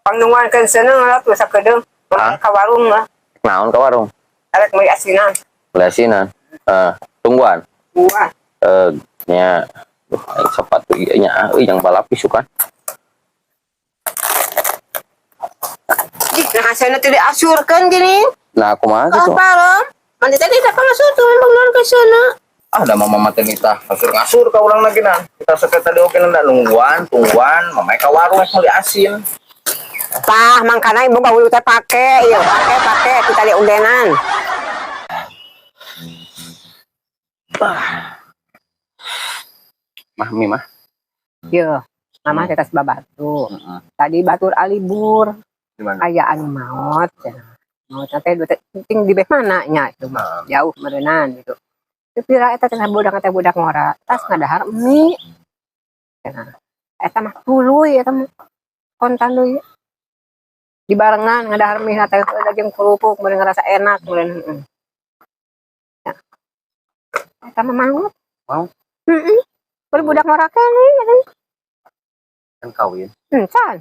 Pangnungguan seuneu lah tuh sakedeung. Hah? Ka warung lah. Naon ka warung? Arek meuli asinan. Beli asinan. Eh, tungguan. Buah. Eh, nya. Duh, aing sepatu ieu nya euy yang balap kan. Ih, nah hasilna teh diasurkeun gini. Nah, kumaha Kaos gitu? parem. Mandi tadi tak ngasur tuh memang ke sana. Ah, da mama teh nitah ngasur-ngasur ka urang lagi nah. Kita sok tadi oke nanda nungguan, tungguan, mama ka warung rek meuli asin. Tah, mangkana ibu gaul teh pake, ieu pake pake kita di undenan. Mah mi mah. Yo, mama teh tas babatu. Heeh. Tadi batur alibur, Di mana? aya anu maot cenah. Maot teh duit ting di beh mana nya itu mah. Jauh meureunan gitu. Teu pira eta teh budak teh budak ngora, tas ngadahar mie. Cenah. Eta mah tuluy eta mah kontan deui. Dibarengan ngadahar mie teh daging kerupuk meureun ngerasa enak meureun heeh. Ya. Eta mah maot. Maot? Heeh. Baru budak ngora keneh eta. Kan kawin. Can.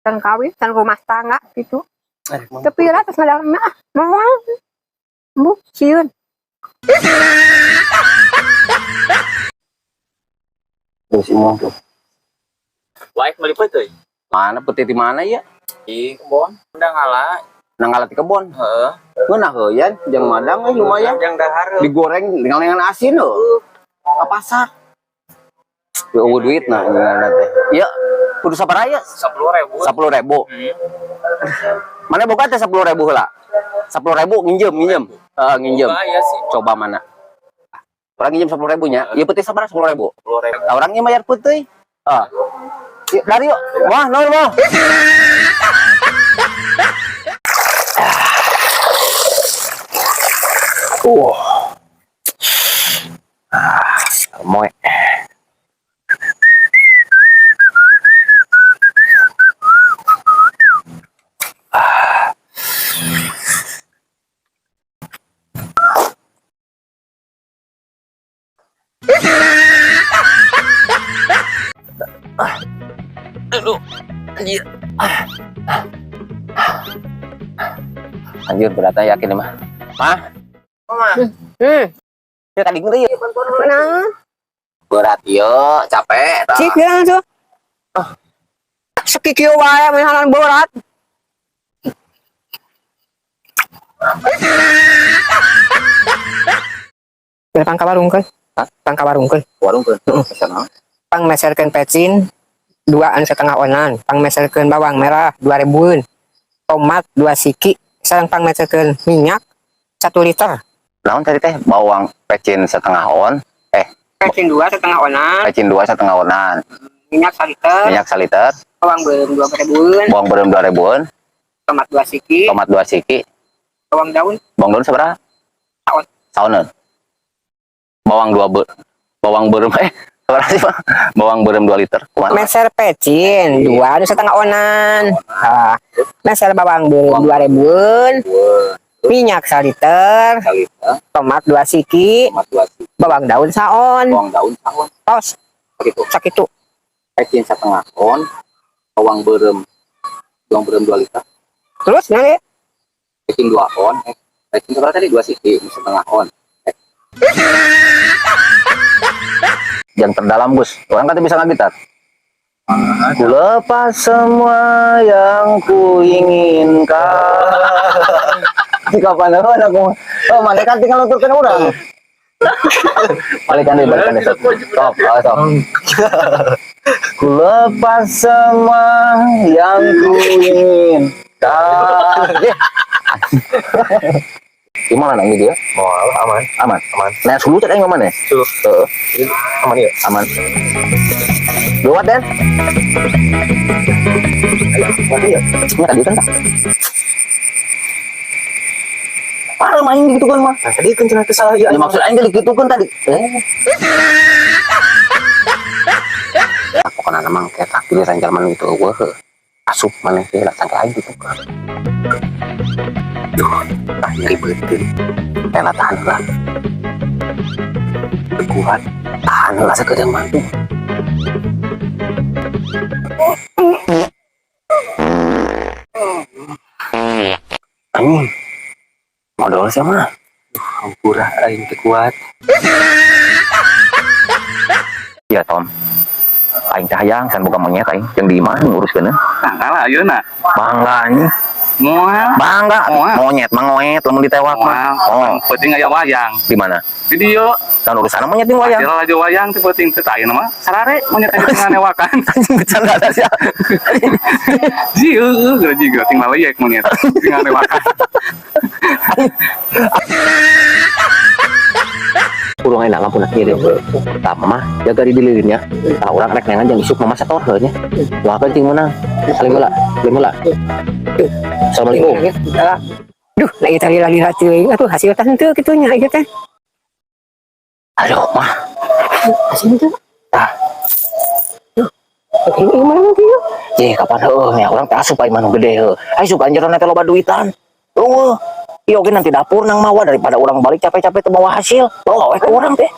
Can kawin, can rumah tangga gitu. Eh, mama. Teu pira terus ngadahar mie ah, moal. Bu, sieun. Tuh si Mo tuh. Waik meuli peuteui. Mana peti di mana ya? Di kebon. Udah ngala. Nang ngala di kebon. Heeh. Ngeunah heuyan jeung madang euy lumayan. Yang dahar. Digoreng dengan asin heuh. Ka pasar. Ya eueuh duit nah ngeunah teh. Ya, kudu sabaraha ya? 10.000. 10.000. Hmm. Mana boga teh 10.000 heula? 10.000 nginjem, nginjem. Heeh, nginjem. Boga ya sih. Coba mana? Orang nginjem 10.000 nya. Ieu peuting sabaraha 10.000? 10.000. Tah urang nya bayar peuting. Heeh. Yuk, dari yuk. Wah, nol mah. Ah, moe. Aduh, anjir. Anjir, beratnya yakin mah. Mah? Mah. Ya tadi ngeri. Nah, Berat yo, capek. cik bilang tuh. Seki kieu wae menahan berat. Pang ka warung keun. Hah? Pang ka warung keun. Warung keun. Sana. Pang meserkeun pecin 2,5 onan, pang meserkeun bawang merah 2.000-eun. Tomat 2 siki, sareng pang meserkeun minyak 1 liter. Naon tadi teh bawang pecin setengah on, Pecin 2,5 onan, pecin 2,5 onan, minyak 1 liter, minyak 1 liter, bawang beureum 2.000-eun, bawang beureum 2.000-eun, tomat 2 siki, tomat 2 siki, bawang daun bawang daun sabaraha? Saon. Saoneun. Bawang 2 bawang beureum sabaraha sih, Bang? Bawang beureum 2 liter. Kumaha? Meser pecin 2,5 onan. Ah, meser bawang beureum 2.000-eun, minyak 1 liter, tomat 2 siki, Tomat 2 siki, bawang daun saon, bawang daun saon. Tos. Gitu. Sakitu. Pecin setengah on, bawang beureum 2 liter. Terus nanti Pecin 2 on, pecin seberapa tadi 2 siki, setengah on. Yang terdalam Gus, orang kan bisa ngagitar. Ku lepas semua yang ku inginkan. Jika pandangan aku, oh mana kan tinggal nuturkan orang. Balikan deh, balikan deh. Stop, stop. Ku lepas semua yang ku inginkan. Gimana nang dia? Oh, aman. Aman. Aman. Nah, suluh cek aing aman ya? Suluh. Heeh. Aman ya? Aman. Lewat Den. Ayo, ya. Ini tadi kan tak? Parah main gitu kan mah. Nah, tadi kan cenah teh salah Ya, ieu. maksud aing tadi gitu kan tadi. Pokoknya memang kayak tak pilih jalman gitu eueuh. Asup maneh teh lah sangka aing gitu kan. Duh, tah nyeri beuteung. Teh tahan lah. Kuat. Tahan lah sakedeung mantu. Anjing. Modal sama. Hampura, aing teu kuat. Iya, Tom. Aing teh hayang can boga monyet aing jeung di imah nguruskeun. Nah, kalah ayeuna. Bangga anjing. Moal. Bangga. Moal. Monyet mah ngoet lamun ditewak mah. Moal. Oh, Penting aya wayang. di mana? Di dieu. Kan urusan monyet jeung wayang. Hasil laju wayang teh penting teh ayeuna mah. Sarare monyet aya tengah newakan. Anjing, bercanda ada sih. Ji heueuh geura jiga tinggal leyek monyet. Tinggal newakan. Urang enak lampu nak kieu. Pertama mah jaga di dililinnya. Tah, urang rek neangan jang isuk mama setor heuh nya. Doakeun cing meunang. Salim heula, salim heula. Assalamualaikum. Duh, nah ieu teh lagi teuing atuh hasil teh henteu kitu nya ieu teh. Aduh, mah. Hasil henteu. Tah. Duh, ini mana kieu? Cih, kapan heueuh nya urang teh asup ka imah nu gede heuh. Ai suka anjeunna teh loba duitan. Eueuh. Ieu oge nanti dapur nang mawa daripada urang balik capek-capek teu mawa hasil. Bawa we ke urang teh.